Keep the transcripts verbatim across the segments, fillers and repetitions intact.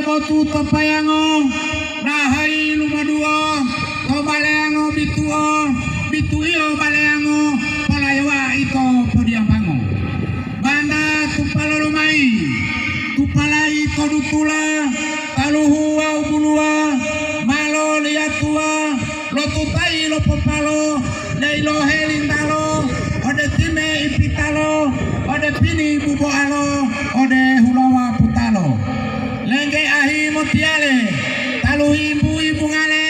Potu to payango, rahayi lumoduwo, to baleyango bituwo, bitu'iyo baleyango, polayowa ito podiyambango. Banda tupalo lomayi, tupalayi to dutula, taluhu wawu buluwa, malo liyatuwa, lotutayi lo popalo, leilohe lintalo, ode time ipitalo, ode pini buboalo, ode hulawa putalo. Lengge ahi motiyale, talu himbu-himbungale,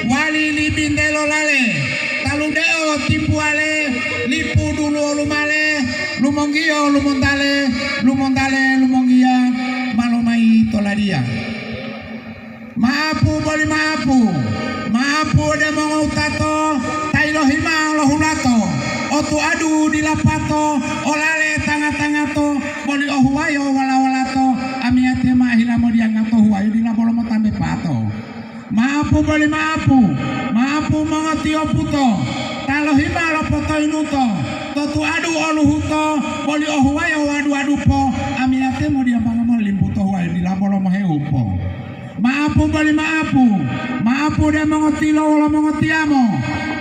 wali li binte lolale, talu de'o timbuwale, lipu duluwo lumale, lumonggiyo lumontale, lumontale lumonggiya, ma lomayi to ladiya. Maapu boli maapu, maapu ode mongowutato, ta yilohima lo hulato, otuadu dilapato, olale tanga-tangato, boli ohuwayo wala-walato, amiyatiya ma hilamodiyangato huwayo dila bolo motambe pato. Maapu boli maapu, maapu mongotiyoputo, ta lohima lopotoyinuto, to tuadu oluhuto, boli ohuwayo wadu-wadupo, amiyatiya modiyambanga molimbuto huwayo dila bolo moheupo. Maapu boli maapu, maapu de mongotilo wolo mongotiyamo,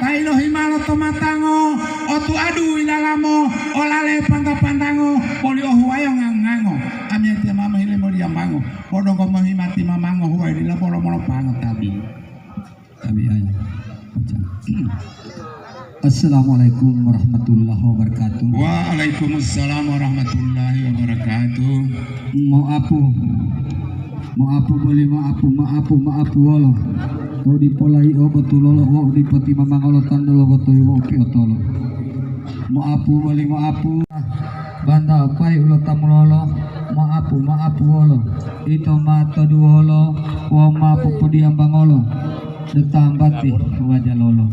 ta yilohima lo tomatango, otuadu yilalamo, olale panta-pantango, boli ohuwayo ngango-ngango, amiyatiya ma mohile modiyambango, podonggo mohimati mamango huwayo dila bolo molopango tabi. Tabi aja. Assalamualaikum warahmatullahi wabarakatuh. Waalaikumsalam warahmatullahi wabarakatuh. Moapu. Moapu boli moapu, moapu, moapu wolo. To dipo layi o botulolo, wo dipo timamangolo tandolo botoyi wo piotolo. Moapu boli moapu. Banta pai ulo tamulolo, moapu, moapu wolo. Ito ma toduwolo, wo ma popodiyambangolo. Detambati wajalolo.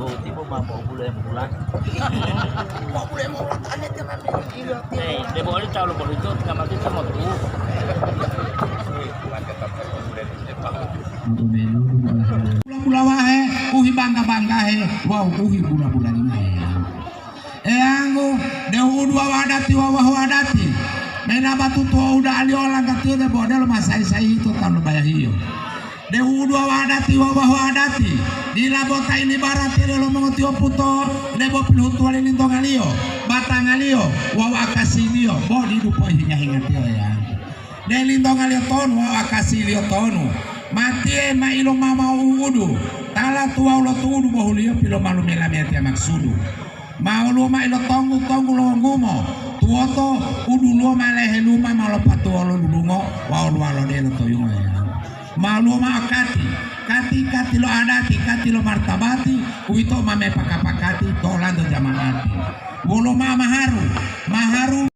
Boti bo ma bobule bulan. Bobule mo tane te mami. Eh, debo oli tahu lo bolu itu, nama kita mau tuh. Bula-bula wahe, uhi bangga-banggahe, wawu uhi bula-bula limahe. Eyanggu, deu uduwa wadati wawahu adati. Mena batuto uda aliyo langkatiyo debo odelo masayi-sayi hito talu bayahiyo. Deu uduwa wadati wawahu adati. Dila bota ini barati lelo mongotiyoputo, debo pilohutuwa lilintongaliyo, batangaliyo, wawu akasiliyo, bo didu poihinga-hingatiyo eyanggu. De lintongaliyo tonu wawu akasiliyo tonu. Matiye ma ilomama uwudu, tala tuwawu lo tuwudu bohuliyo pilomalu melamiyatiya maksudu. Ma woluwo ma ilotonggu-tonggu lo wonggumo, tuwoto u duluwo ma leheluma ma lopatuwo lo dudungo wawu luwalode lo toyungo eyango. Ma woluwo mao kati, kati-kati lo adati, kati lo martabati, uwito ma mepaka-pakati to olanto jama'ati. Woluwo mao maharu, maharu.